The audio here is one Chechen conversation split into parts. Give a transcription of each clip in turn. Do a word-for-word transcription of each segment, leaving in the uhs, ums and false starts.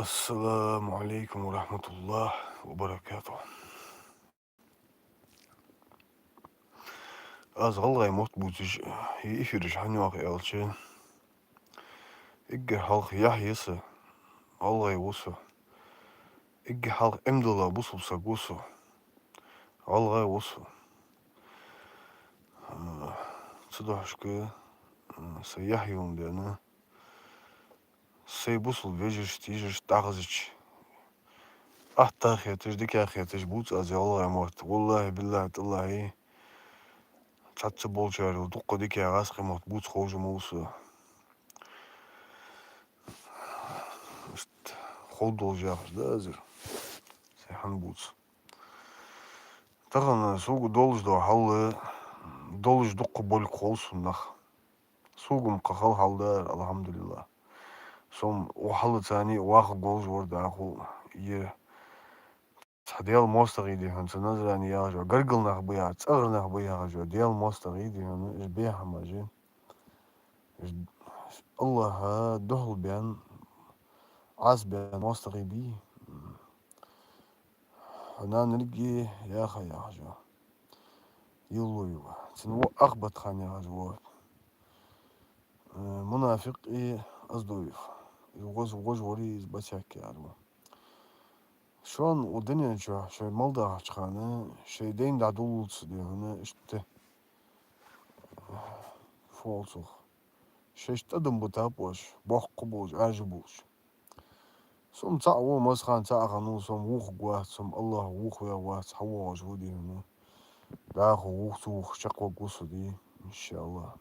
Ассаламу алейкум ва рахматуллах ва баракатух. Аз гӀалгӀай мотт бувцаш, из эфираш хӀана йоах аьлча, эггара хьалха яхь я са, гӀалгӀай ва со. Эггара хьалха Ӏилма дола бусалба саг ва со, гӀалгӀай ва со. А, цудухьа, а, са яхь юлан дена, сай бусалба вежарашта, йижарашта дӀахазача, атта хеташ, дика хеташ бувц аз гӀалгӀай мотт. Валлахьи, биллахьи, таллахьи, цхьацца болчарел дукха дика гӀазкхий мотт бувца ховш ма ва со. Иштта ховш долаш яхаш да аз ер. Сай хӀана бувц? Тахан сога долаш дола хьал, долаш дукха болга хов сона нах. Сога-м кхы хала хьал дар, алхьамдулиллахӀ. Со-м укх хьалаца вахаргволаш вар дӀахо, е цхьа Даьла моастагӀий да хьона, цу Назрани яхаш йола, гаргара нах ба яхаш, цӀагӀара нах ба яхаш йола, Даьла моастагӀий да хьона, уж бехк ма бий. Уж АллахӀа духьал баьнна, Ӏаса баьнна моастагӀий бий. Хьо нанарг яха яхаш ва. Йиллой ва. Цун воӀ Ахбатхан яхаш ва. Э, мунафикъ и Оздоев. Из гӀоз-, гӀоз вар из Бацяк яхаш ва. Шоана укх дунен чу шоай мел дахача хана, шоай дайна дӀадуллалца да хьона иштта. Фу оал цох. Шоашта тӀадам бутаб уж, боккха болаш, Ӏаьржа болаш. Со-м цаӀ ва, массахана цаӀ хиннав, со-м вохаргвац, со-м АллахӀ вохавергвац, хьавоагӀаш ва да хьона. ДӀахо вох ца вохаш чакхваргва со да, иншаАллахӀ.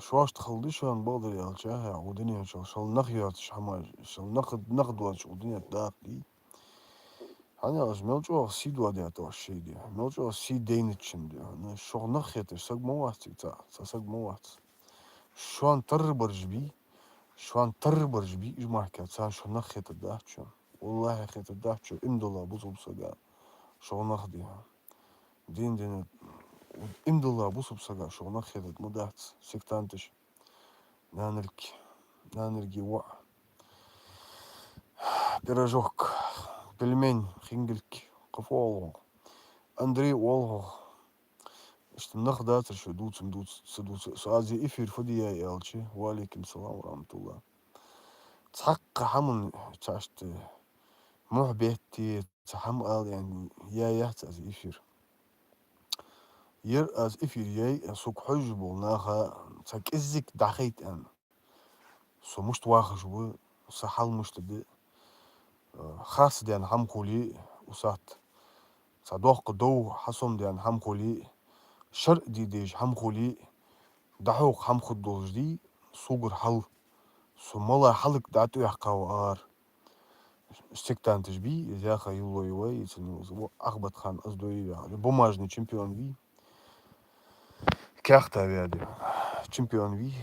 Шоашта хала да шоана, бакъдар аьлча, укх дунен чу шул нах йоацаш хӀамаш, шул нах, нах доацаш укх дунен тӀа даха да. ХӀана аьлча, мел чӀоагӀа сий доадаьд оаш шоай да, мел чӀоагӀа сий дайнача да хьона. Шох нах хеташ саг ма вац цига цхьа, цхьа саг ма вац. Шоана тарра бараш бий, шоана тарра бараш бий, уж мара цхьа шох нах хетаргдац шоана. ВаллахӀи, хетаргдац шоана, Ӏилма дола бусалба сага шох нах да хьона. Дин-дин, Ӏилма дола бусалба сага шох нах хетаргдац, сектанташ. Нанарг, нанаргий воӀ. Пирожок, пельмень, хингалг, кхы фу оал хьох? Андрей оал хьох. Иштта нах дацар шо дувца-м дувц-, ца дувца. Со аз из эфир фу де яьй аьлча, ва алейкум салам ва рахматуллахӀ. Цхьаккха хӀаман цхьа иштта мухь бетта, цхьа хӀама ала аьнна яь яц аз из эфир. Ер аз эфир яьй, сога хьожаш бола наха цхьа кӀезига дӀахайта аьнна. Со мишта вахаш ва, са хьал мишта да, э, харцдаьнна хӀама хуле, усат, цхьа доккха дов хьасомадаьнна хӀама хуле, шарӀа де дезаш хӀама хуле, дӀахьокха хӀама хургдолаш дий, согара хьал, со мала хьалага дӀатӀаваьккхав ара. Сектанташ бий, из яха Йиллой ва, и цун Ахбатхан Оздоев яха, бумажный чемпион вий. Каьхата ваь да. Чемпион вий.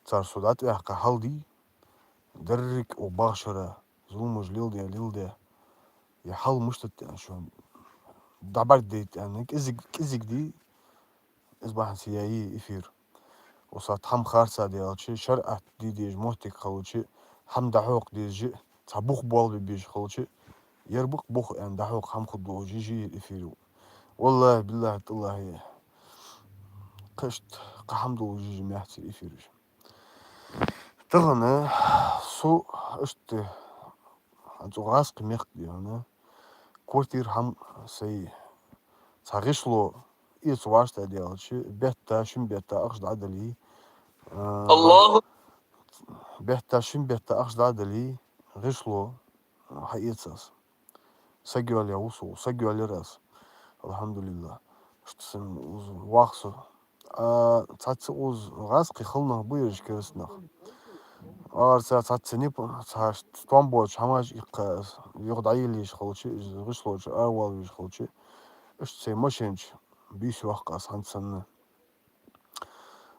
Цар со дӀатӀаваьккха хьал дий, деррига укх бахарча шера зуламаш леладе, леладе. Е хьал мишта да аьнна шоана дӀабӀаргадайта аьнна, кӀезиг-, кӀезига дий, из бахьанца яьй из эфир. Усат хӀама харцдаьлча, шарӀат де дезаш моттиг хилча, хӀама дӀахьокха дезаш, цхьа бух болабе безаш хилча, ер ба-кх бух аьнна дӀахьокха хӀама хургдолаш йиш я ер эфир. ВаллахӀи, биллахӀи, таллахӀи, кхы иштта кхы хӀама долаш йиш я, мехцар эфираш. Тахан со иштта хӀанз укх гӀазкхий мехка да хьона, квартира хӀама сай цхьа гӀишло эца вӀаштӀехьадаьлча, бетта, шин бетта ахча дӀадале, а, АллахӀу. Бетта, шин бетта ахча дӀадале, гӀишло хьаэца аз. Саг йоалаяь ва со, саг йоалаяьй аз. АлхьамдулиллахӀ. Иштта са укхаза вах со. А, цхьацца укхаза гӀазкхий хала нах ба, ераш кераста нах. Арца цхьацца нип-, цхьа ш-, стом боацаш хӀамаш иккха аз. Юха дӀаелла йиш хилча, из гӀишло чу аравала везаш хилча, иштта сай машен чу бийса йоаккх аз хӀанз санна.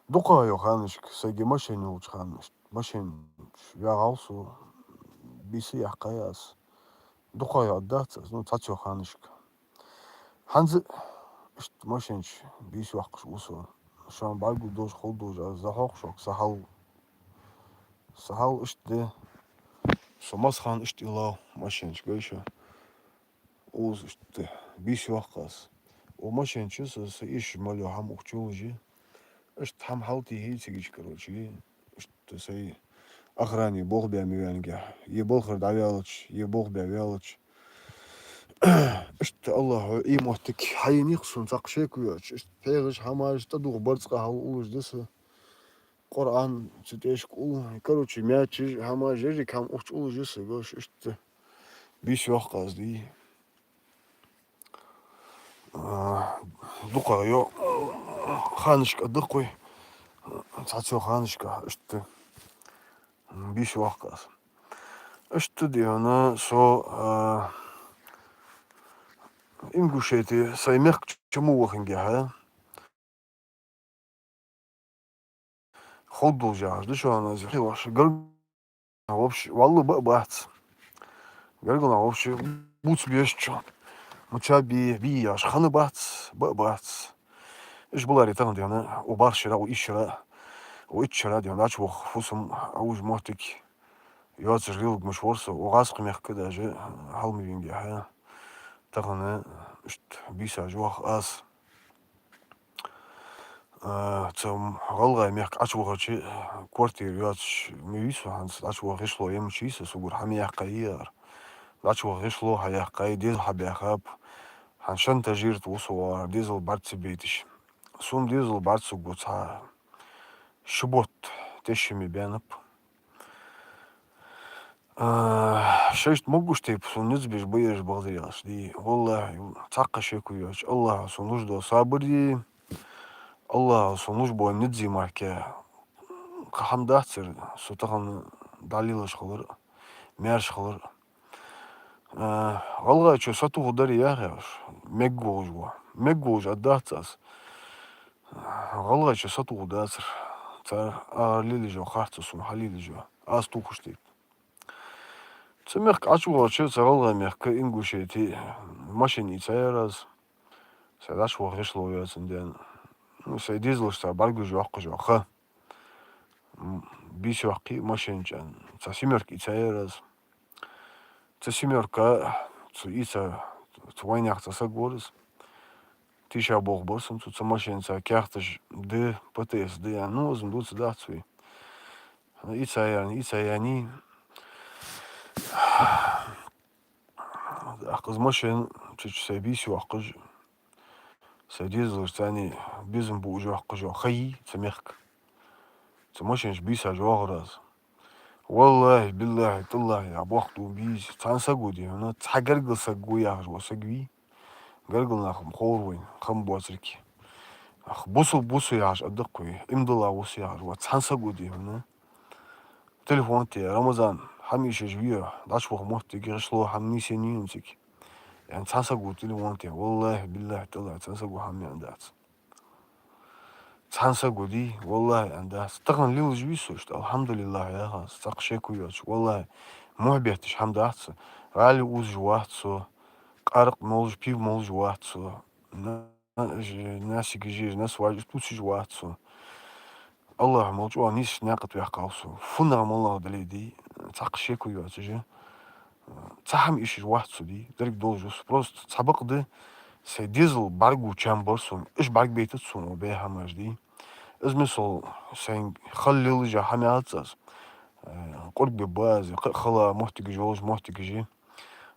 Дукха йола ханашка, сайгара машен йолча ханашка. Машен чу вагӀа ва со, бийса яьккхай аз. Дукха йола дац аз, ну, цхьацца йола ханашка. ХӀанз иштта машен чу бийса йоаккхаш ва со. Шоана бӀаргагуш хул дужа, аз дӀахьокх шуга са хьал. Са хьал иштта да. Со массахана иштта Ӏилла машен чу, гой шо. Укхаза иштта бийса йоаккх аз. Укх машен чу со, со эшаш мел йола хӀама укх чу йолаш я. Иштта хӀама хьалтӀехьа цига чу, короче, иштта сай охране болх бе ма ваьннагӀа. Е балхара дӀаваьлча, е болх бе ваьлча. Иштта АллахӀа Ӏий моттиг хьаеннай-кх сона, цхьаккха шеко йоацаш. Иштта пхьегӀаш, хӀамаш, тӀадувха барзкъа хьал уллаш да со. Къуръан цу тӀехьашка улл. Короче, мячаш, хӀамаш, еррига хӀама укх чу уллаш я са, гой шо, иштта. Бийса йоаккх аз, дий. А, дукха йо, ханашка да-кх вай. Цхьацца ханашка, иштта. Бийса йоаккх аз. Иштта, дий хьона, со, а, Ингушете, сай мехка чу ма вахингехьа, ховргдолаш яхаш да шоана из, хилаш гаргара нах вообще валла ба а бац. Гаргара нах вообще бувца безаш, мича бе, бе яхаш хинна бац, ба а бац. Уж баларе тахан, дий хьона, укх бархӀ шера, укх ийс шера, укх итт шера, дий хьона, дӀачуваха фусам, а уж моттиг йоацаш леладергдолаш вар со, укх гӀазкхий мехка даже хьал ма венгехьа. Тахан иштта бийсаш йоах аз. А, цу гӀалгӀай мехка Ӏочувахача, квартира йоацаш ма вий со, хӀанз дӀачуваха гӀишло е мича я са, согара хӀама яьккхай яр. ДӀачуваха гӀишло хьаяьккхай, дезал хьабаьхаб, хӀанз шантажировать ва со оаха, дезал бӀарга ца байташ. Сона дезал бӀарга ца го цхьа ши бутт тешаме баьннаб. А, шоашта могаш тайпа сона низ беш ба ераш, бакъдар аьлча, дий. ВаллахӀи, цхьаккха шеко йоацаш, АллахӀа сона луш дола сабар дий, АллахӀа сона луш бола низ дий мара кхы хӀама дацар, со тахан дӀалелаш хилар, маьрша хилар. А, гӀалгӀайчо сатохаргдар яхаш, мегаш волаш ва. Мегаш волаш аргдац аз. ГӀалгӀайчо сатохаргдацар. Цар агӀор лелаш йола харцо сона хьалелаш я, аз тохаш тайпа. Цу мехка Ӏочувахача, цу гӀалгӀай мехка, Ингушете, машен ийцаяр аз. Сай дӀачуваха гӀишло йоацандаь. Ну, сай дезалашца бӀаргагуш йоаккхаш йола ха. М, бийса йоаккхе машен чу, цхьа семёрка ийцаяр аз. Цу семёрка, цу ийца, цу вайнаьха цхьа саг вар из. Тийша болх бир сона цо, цу машенаца каьхаташ да, ПТС да аьнна, ну, из-м дувцаргдац вай. Ийца яьннай, ийца яьннай. ТӀаккха из машен чу сай бийса йоаккхаш, сай дезалашца цхьана безам буаш йоаккхаш йола ха йий цу мехка. Цу машен чу бийсаш йоагӀар аз. ВаллахӀи, биллахӀи, таллахӀи, а боккха дув бийса. Цхьан саго, дий хьона, цхьа гаргара саг ва яхаш вола саг вий. Гаргара нах-м ховр вайна, хам боацарг. Ах, бусалба ва со яхаш аргда-кх вай, иман дилла ва со яхаш вола цхьан саго, дий хьона. Телефон те, Рамазан, хӀама эшаш вий, дӀачуваха моттиг, гӀишло, хӀама нийсъеннай-м цига, аьнна, цхьан саго телефон те, валлахӀи, биллахӀи, таллахӀи, цхьан саго хӀама аьнна дац. Цхьан саго, дий, валлахӀи, аьнна дац. Тахан лелаш вий со иштта, алхьамдулиллахӀ, яхаш, цхьаккха шеко йоацаш, валлахӀи, мухь бетташ хӀама дац са. ГӀали узаш вац со, къаракъ молаш, пиво молаш вац со. На-, ж-, насиг жиж, насваж тусаш вац со. АллахӀа мел чӀоагӀа нийсача наькъа тӀа ваьккхав со. Фу нах, мел нах дале а, дий, цхьаккха шеко йоацаш. Цхьа хӀама эшаш вац со, дий, деррига долаш ва со. Просто цхьабакъда сай дезал бӀаргагу чам бар сона. Уж бӀаргабайтац сона укх баь хӀамаш, дий. Из мисал, сайна хала лелаш хӀама яц аз. Э, къург бе ба аз, кхы а хала моттигаш йолаш, моттигаш.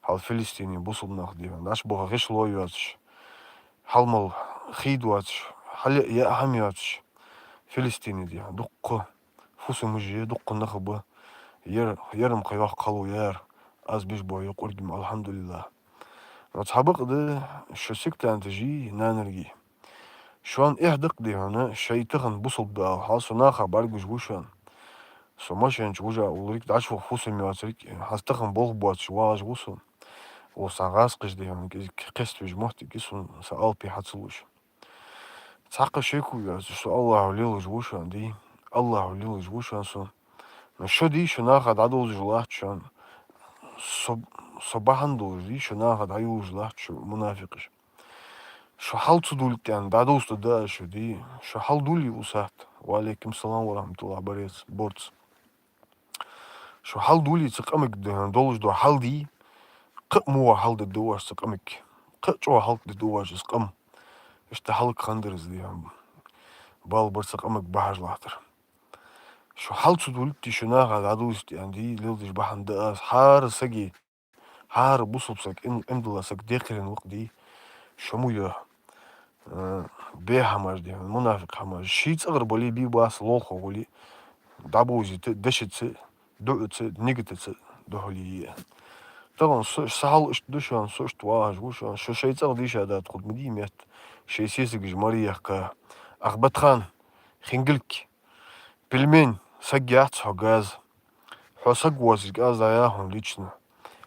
Хьал Филистине бусалба нах, дий хьона, дӀачубаха гӀишло йоацаш, хьал мел хий доацаш, хьал яа хӀама йоацаш. Филистине, дий хьона, дуккха фусамаш я, дуккха нах ба. Ер, ер-м кхы йоккха хало яр, аз беш бола къург-м, алхьамдулиллахӀ. Но цхьабакъда шо сектанташ йий, нанаргий. Шоана эхь да-кх, дий хьона, шоай тахан бусалба да ала хьал, со наха бӀаргагуш ва шоана. Со машен чу вижа улларг, дӀачуваха фусам йоацарг, хӀанз тахан болх боацаш вагӀаш ва со. Укхаза гӀазкхаша, дий хьона, кӀезига кхеставеш моттиг я сона, са алапи хьа ца луш. Цхьаккха шеко йоацаш, со АллахӀа лелаш ва шоана, дий, АллахӀа лелаш ва шоана со. Но шо, дий, шо наха дӀадовзаш латт шоана. Со, со бахьан долаш, дий, шо наха дӀайолалуш латт шо, мунафикъаш. Шо хьал ца дулийта аьнна, дӀадовзаргда аз шо, дий. Шо хьал дуле, усат. Ва Ӏалайкум салам ва рахьматуллахӀ, борец, борц. Шо хьал дулий цу къамаг, дий хьона, долаш дола хьал дий, кхы а муха хьал де дуваш цу къамаг, кхы а чӀо хьал де дуваш из къам. Иштта хьалак хандар из, дий хьона, бал бар цу къамаг бахьаш лахтар. Шо хьал цу дулитти шо наха дӀадувсти, аьнна, дий, леладеш бахьан да аз, хӀара саги, хӀара бусалба саг, им, имдала саг декхарен вакъ дий, шо му йо, э, бе хӀамаш, дий хьона, мунафикъ хӀамаш. Ший цӀагӀара бале, би бас лолхо вале, дӀабовзийта, дешаца, дуӀаца, нигатаца духьале е. Тахан со, са хьал иштта да шоана, со иштта вагӀаш ва шоана, шо шоай цӀагӀа дийша дад хургда ма дий метта, шоай сесагаш мара яхка. Ахбатхан, хингалг, пельмень, саг яц хьо газ. Хьо саг воацаш кӀаза дӀаяхьун лично.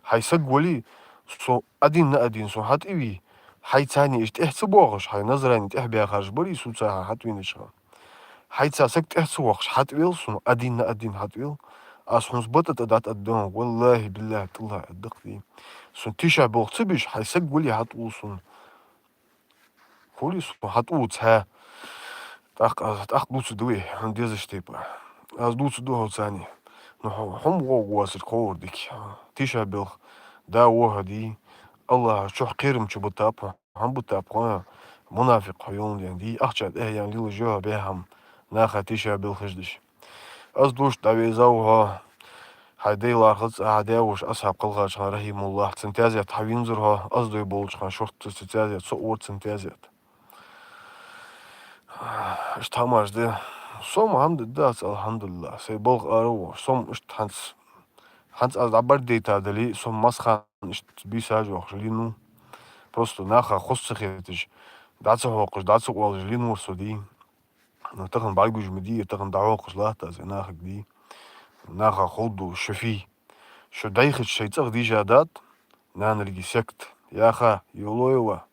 Хьай саг вале, со один на один со хьатӀавий, хьайцани иш тӀехьа ца боахаш, хьай назрани тӀехьа баьхараш барий, со цаха хьатӀавийнача хана. Хьайца саг тӀехьа ца воахаш, хьатӀавел сона, один на один хьатӀавел. Аз хьона сбата тӀа дат аддон, валлахӀи, биллахӀи, тӀалла аддакх дий. Сона тийша болх ца биш, хьай саг вале хьатӀавул сона. Хули сона хьатӀаву цхьа. ТӀаккха аз, тӀаккха дувца ду вай, хьона дезаш тайпа. Аз дувца ду хьоцани. Ну, хьо-, хьо ма гӀо воацар кховар дика. Тийша белх, да вохӀа дий. АллахӀа чухь кхерам чу бутап хьо. Хьан бутап хьо, мунафикъ хьо йолан ден дий, ахча тӀехьа ян лила жоха бехьам, наха тийша белхаш диш. Аз душ дӀавезав хьо, хьай дай лархац, а хьа даь вуш Асхьаб Калхачхан рахьимуллахӀ, цун тязет хьавинзар хьо, аз дой болчхан шуртта цун тязет, со ор цун тязет. Ишта хӀамаш да. Сом хӀамда дац, алхьамдулиллахӀ, сай балха ара вош. Сом ишта хьанц, хьанц аз дӀабардейта дали, сом масхан ишта бийсаж вахаш лину. Просто наха хус ца хеташ, дӀа ца хьокхаш, дӀа ца къуалаш линвар со дий. Ну, тахан бӀаргуж ма дий, тахан дӀахьокхаш латта аз, нахаг дий. Наха ховду шофий. Шо дайхача шай цӀагӀа дийша дад, нанарги сект, яха, Евлоева.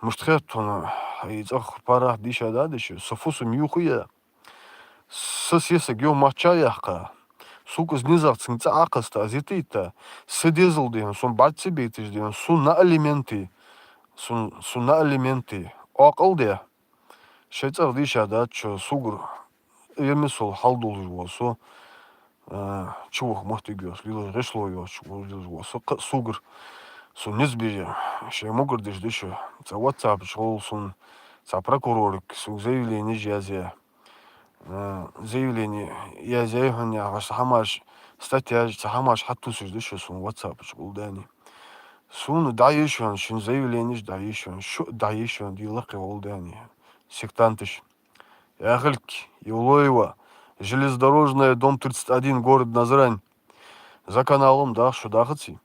Мушта хет хьона, хьай цӀагӀа парахь дийша дадаш, со фусам юху я. Са сесаг йо мача яхка. Сук из низах цинг цӀа Ӏакхаста, аз итайта. Са дезал ден, сон бӀарци бейташ ден, сун на алименти. Сун, сун на алименти. Акъал де. Шай цӀагӀа дийша дад, чо сугр. Емисол хьал долаш ва со. А, чувах махтиг йош, лилаш гӀишло йош, лилаш ва со. Кхы сугр. Сун низ беже. Шай мугар деш деша. Ца WhatsApp школ сун. Ца прокурорик. Суг заявление язя. Э, заявление язъяй хьона яхаш, цхьа хӀамаш, статьяш, цхьа хӀамаш хьатусаш да шо сона WhatsApp-аш гӀулдани. Сона дӀаеш хьона, шун заявлениеш дӀаеш хьона, шу дӀаеш хьона, дий лакхе гӀулдани. Сектанташ. Яхилг, Евлоева, железнодорожная, дом тридцать один, город Назрань. За каналом дах шо дахаци.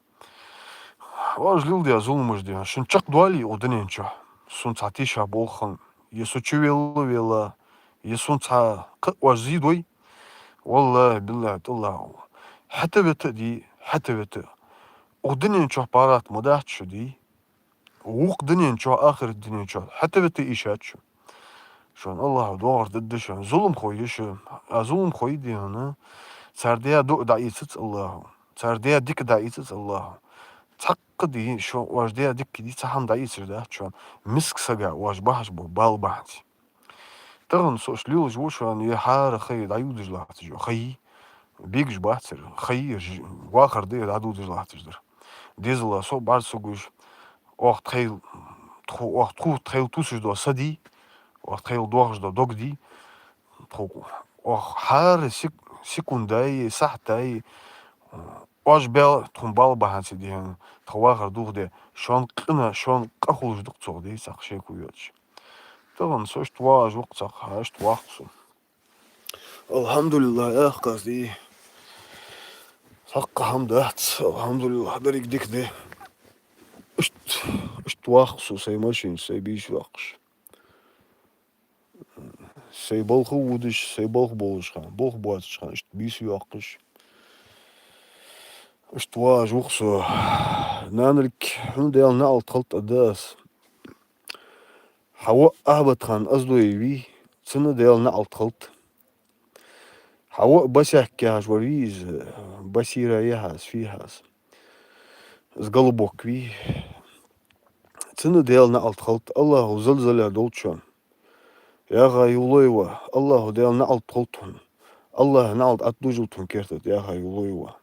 Важ лил де зулмаш де. Шун чакх дуали о дунен чо. Сун цхьа тийша болхан. Е со чу велла велла. Е сун цхьа кхы важ зи дой. Валлахи, биллахи, таллаху. ХӀата вета ди, хӀата вета. О дунен чо парат ма дац шо ди. Вукх дунен чо, ахират дунен чо. ХӀата вета ишат шо. Шон Аллаху догӀар дадда шон. Зулмхой е шо. А зулмхой де хьона. Цар деа дуӀа дӀаийцац Аллаху. Цар деа дика дӀаийцац Аллаху. Цхьаккха ди шо важ деа дика ди цхьа хӀама дӀаийцар дац шон. Миск сага важ бахьаш бу бал бахьанц. Тахан со ш лилаш ву шон, е хьара хай дӀаюдаш лахташ ю. Хай бигаш бацар. Хай ж-, вахар де дӀадудаш лахташ дар. Дезала со бӀар сугуш. Ох тхайл, тху, ох тху тхайл тусаш до сади, ох тхайл дохаш до догди, тху, ох хьар сек-, секундай, сахьтай, ож бел, тхун бал баханци дихин, тху вахар духде, шон къина, шон къахулаш дук цугди, сах шеку йоч. Таган сошт важ вук цах, хашт вахсу. Алхамдулиллах, эх, казди. Сакка хамдац, алхамдулиллах, дарик дик де. Ишт, ишт вахсу, сай машин, сай биш вахш. Сай балху вудиш, сай балх болушхан, балх буатшхан, ишт биш вахш. Ишт важ вухсу. Нанрик, хун дел на алт халт адас. Хьава Ахьмад-хан Аздоеви, цуна Дела наӀалт хилт. Хьава Басяхкяхьаш вар вий из, Басира яхьас, фийхьас. Из Галубокви. Цуна Дела наӀалт хилт, Аллаху залзала долчун. Яха Юлоева, Аллаху Дела наӀалт хилт хьун. Аллахӏа наӏалт ӏатӏадужалда хьона керта тӏа яхар йолаш ва.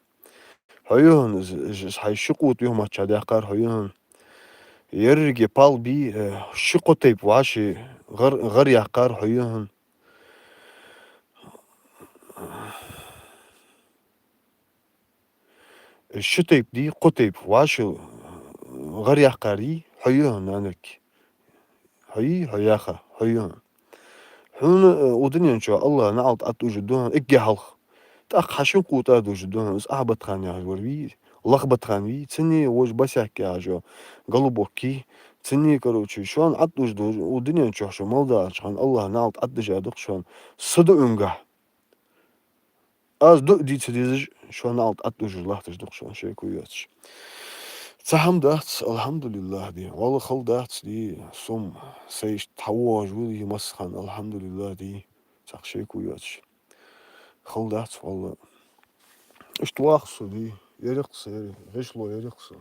Хьо я хьона из, из, из хьай ши къота юхьматта чу даккхар хьо я хьона. Еррига пал бий, э, ши-кхо тайпа вӏаши гӏар-, гӏар яккхар хьо я хьона. Ши тайпа дий, кхо тайпа вӏаши гӏар яккхар дий, хьо я хьона, нанарг. Хьо йий, хьо яха, хьо я хьона. Хьона, э, укх дунен чу Аллахӏа наӏалт ӏатӏадужаргда хьона эггара хьалха. Тӏаккха хьа шин къота ӏатӏадужаргда хьона из Ахьбатхан яхаш вар вий, Лахбатхан вий, цунни вож Басяк яхаш, Голубоккий, цунни, короче, шоана ӏатӏадужаргда, укх дунен чу шо мел далча хана Аллахӏа наӏалт ӏатӏадужаргда шоана са дуӏангахь. Аз дуӏа де ца дезаш, шоана наӏалт ӏатӏадужаш латташ да-кх шоана, шеко йоацаш. Цхьа хӏама дац, алхьамдулиллахӏ де. Валлахӏ, хала дац де, со-м, сай иштта хьавоагӏаш ва де, массахана, алхьамдулиллахӏ де. Цхьаккха шеко йоацаш. Хала дац, валлахӏ. Иштта вах со де, ер-кх са, ер, гӏишло ер-кх са.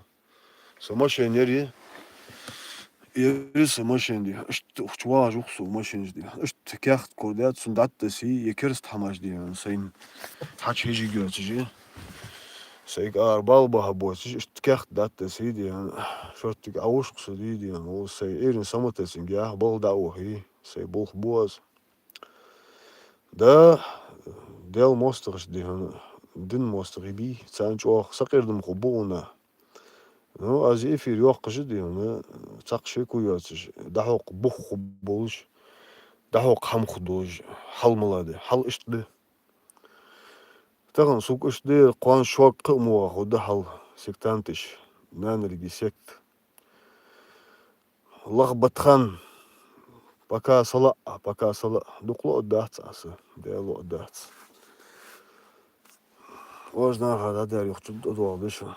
Са машен ер я. Ер я са машен де. Иштта ухча вагӏаш ва-кх со машен де. Иштта каьхат корадаьд, цунна дӏатӏатассе, е кераста хӏамаш де, хьона, сайна хьачу хӏижиг йоацаш. Сайга ара бала баха боацаш, иштта каьхат дӏатӏатассе де, хьона. Шорттига ӏовуш-кх со де, хьона. О, сай Ӏуйранна саматассе, яхь, балха дӏа а вахе, сай болх бу аз. Да, Даьла моастагӏаш де, хьона, дина моастагӏий бий, царна чӏоагӏа сакъердам хургба хьона. Ну, аз эфир йоаккхаш а де, хьона, цхьаккха шеко йоацаш, дӏахьокха бух хургболаш, дӏахьокха хӏама хургдолаш, хьал мел да, хьал иштта да. Тахан сога иштта да, кхоана шуга кхы а ма вахаргда хьал, сектанташ, нанаргий секта. Лахбатхан. Пока сала, пока сала. Дукха лоӏаргдац аз, Даьла лоӏаргдац. Вож наха дӏадаьр юха чу дӏадоагӏаргда шо.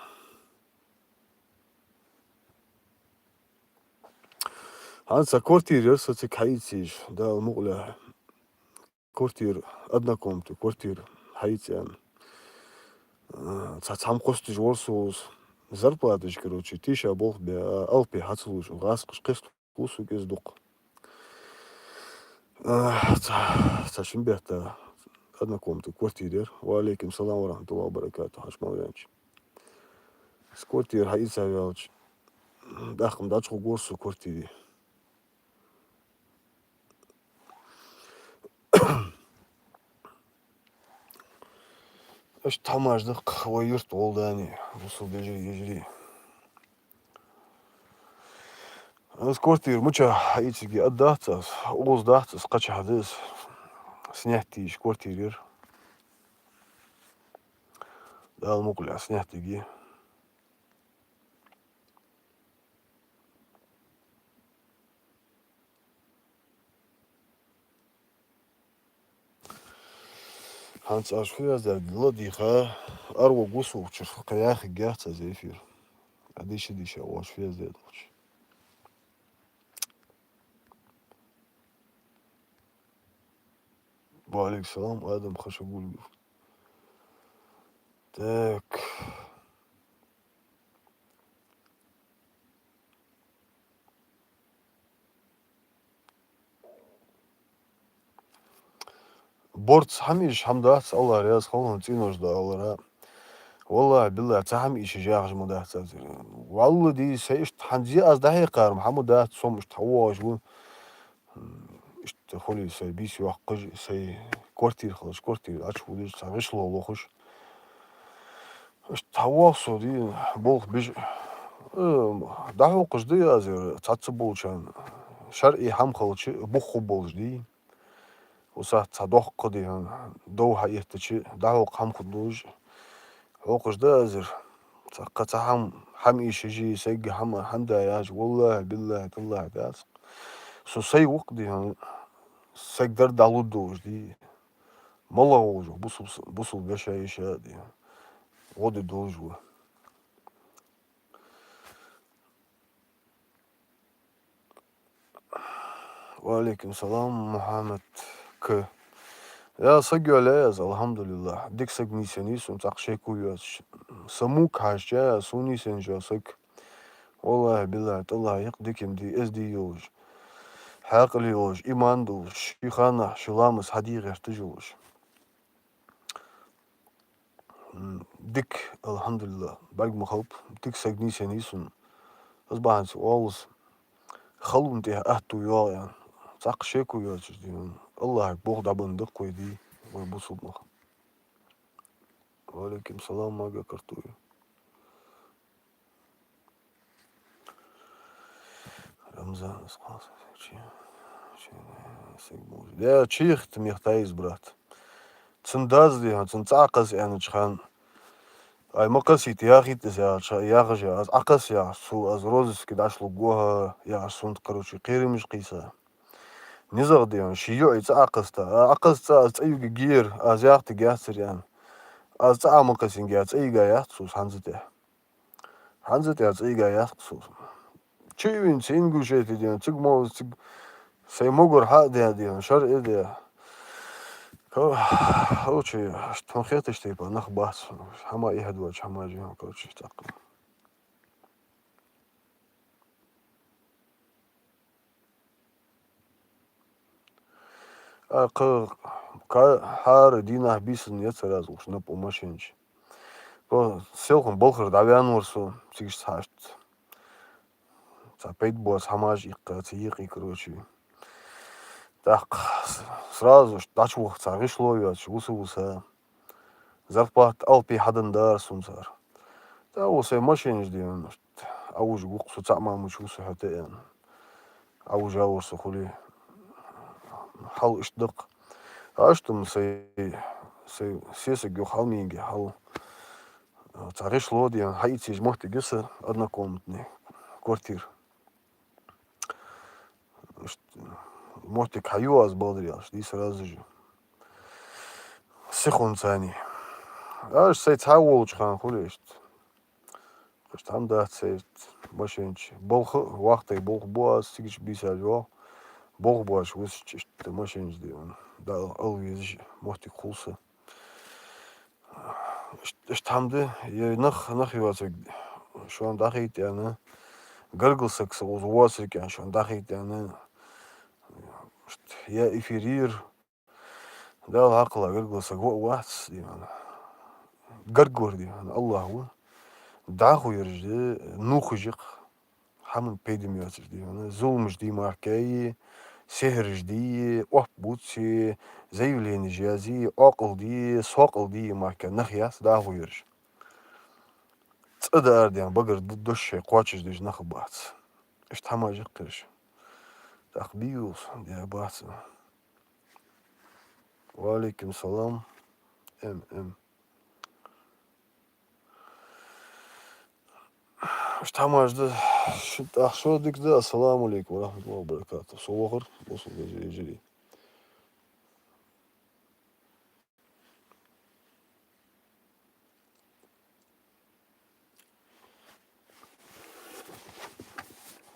Хӏанз цхьа квартира яр со цига хьаийца езаш, Дала мукъ лахь. Квартира, однокомнатный квартира хьаийца аьнна. А, цхьа цхьа хӏама кхоссаш вар со укхаза. Зарплаташ, короче, тийша болх бе, а, алапи хьа ца луш, гӏазкхаш кхесталу сога из дукха. А, цхьа, цхьа шин бетта однокомнатный квартира яр. Ва алейкум салам ва рахматуллахи ва баракатух, хьаша мел ваьннача. Из квартира хьаийца ваьлча, тӏаккха-м дӏачугӏоргвар со квартире. Иштта хӏамаш да-кх вай юрта гӏолла дани, бусалба вежарий, йижарий. Аз квартира мичахь хьаийцаргья а дац аз, укхаза дац аз, кхычахьа да аз. Снять де йиш квартира яр. Дала мукъ лахь, снять дергья. Хӏанз аз фу яздаьд ладийгӏа, ара вогву со укх чура, кхы яхаргьяц аз эфир. Ӏа дийша-дийша оаш фу яздаьд укх чу. Ва алейкум салам, Адам Хашагульгов. Так. Борц хӏама ийша хӏама дац, Аллахӏ раьза хилва хьона, цӏенош да алара. Валлахӏи, биллахӏи, цхьа хӏама ийша яхаш ма дац аз. Валлахӏи, сай иштта хӏанз а аз дӏахьекхар-м хӏама дац, со-м иштта хьавоагӏаш ва. Иштта хулий сай бийса йоаккхаш, сай квартира хилча, квартира ӏочуводаш, цхьа гӏишло лохаш. Иштта хьавоагӏа со де, болх беш. Э, дӏахьокхаш да аз ер, цхьацца болчарна. Шарӏий хӏама хилча, бух хургболаш де. Укх сахьте цхьа доккха де, дов хьаэттача, дӏахьокха хӏама хургдолаш. Хьокхаш да аз ер. Цхьаккха цхьа хӏама, хӏама ийша йижи, сайга хӏама, хӏама да яхаш, валлахӏи, биллахӏи, таллахӏи дац. Со сай ва-кх де, сайга дар дӏалургдолаш де. Малагӏа волаш ва, бусалба, бусалба вешийша де. Гӏо де долаш ва. Ва алейкум салам, Мухьаммад К. Я саг йоалаяьй аз, алхьамдулиллахӏ. Дика саг нийсъеннай сона, цхьаккха шеко йоацаш. Са мука хьежача, сона нийсъенна йола саг. Валлахӏи, биллахӏи, таллахӏи, йикъ дика ма дий, эздий йолаш. Хьаькъал йолаш, иман долаш, ший ханахь, ший ламаз хьаде гӏерташ йолаш. М, дика, алхьамдулиллахӀ, бӀарг ма хилба, дика саг нийсъеннай сона. Из бахьанца оалаш, халонна тӀехьа аьттув йоагӀа аьнна. Цхьаккха шеко йоацаш, дий хьона, АллахӀага болх дӀабенна да-кх вай, дий, вай бусалба нах. Ва Ӏалайкум салам, Мага Картуев. Рамзан, аз кхалсаг чи-, чи-, саг може. Я чехта мехтаиз, брат. Цун дас, дий хьона, цун цӀа Ӏокхесса аьннача хана. Ай, ма кхессийта, яхийта из яхача, яхаш я, аз Ӏокхесса яхаш, цо аз розыске дӀалургва хьо яхаш, сона, короче, кхерамаш кхийса. НизагӀа, дий хьона, ший йоӀий цӀа Ӏокхеста. А Ӏокхесса цӀа, аз цӀа йига гера, аз яхийтаргьяцар аьнна. Аз цӀа Ӏо ма кхессинге, цӀа йига яц цо, хӀанз тӀехьа. ХӀанз тӀехьа цӀа йига яц-кх цо. Чу а вийна, цу Ингушете, дий хьона, цига мо, цига сай могар хьа а даь, дий хьона, шера а даь. Ка-, короче, тхона хеташ тайпара нах бац, хӀама эхь доацаш, хӀама жи хьона, короче, цӀаккха. А кхы ка-, хӀара дийнахьа-бийсанна яцар аз укх наб машен чу. Ко селхан балхара дӀаваьннавар со, цига иштта хьашт. Цхьа пайда боаца хӀамаш иккха, цхьа екъий, короче. ТӀаккха с-, сразу ш-, дӀачуваха цхьа гӀишло йоацаш, вуса-вуса. Зарплата алапи хьаденна дар сона цар. ТӀаккха сай машен чу, дий хьона, Ӏовужаргва-кх со, цхьа мамуч вуса хьо тӀа аьнна. Ӏовужавар со, хулий. Хьал иштта да-кх. Иштта-м сай, сай сесаг юха хьалмийнге хьал. Цхьа гӀишло, дий хьона, хьаийца езаш моттиг я са, однокомнатный квартира. Иштта моттиг хьаю аз, бакъдар аьлча, дий, сразу же. Сихонца цхьана. Аз сай цхьа волча хана хулий иштта. Иштта хӀама дац сай машен чу. Балха, вахтара болх бу аз, цига чу бийсаш ваха. Болх боацаш вусача иштта машен чу, дий хьона, Дала ала везаш моттиг хул са. Ишт-, иштта хӀама да, е нах, нах йоацарг шоана дӀахайта аьнна, гаргара саг са укхаза воацарг аьнна шоана дӀахайта аьнна, иштта е эфирера. Дала хьакхалла, гаргара саг ва а вац, дий хьона. Гаргавар, дий хьона, АллахӀ ва. ДӀахо ераш да, нувхаш я-кх. ХӀаман пайда ма йоацаш, дий хьона. Зуламаш дий мара кхы, сихьраш дий, оп бувций, заявленеш язъе, Ӏокъал дий, сокъал дий мара кхы, нах яц дӀахо ераш. ЦӀа даар, дий хьона, багара д-, дош шоай кхоачашдеш нах бац. Иштта хӀамаш я-кх ераш. ТӀаккха бийвулс, дий, бац. Ва Ӏалайкум салам. М, м. Иштта хӀамаш да, шун тӀаккха шо дика да. Ассаламу Ӏалайкум ва рахьматуллахӀи ва баракатухӀ. Со вахар, бусалба вежарий.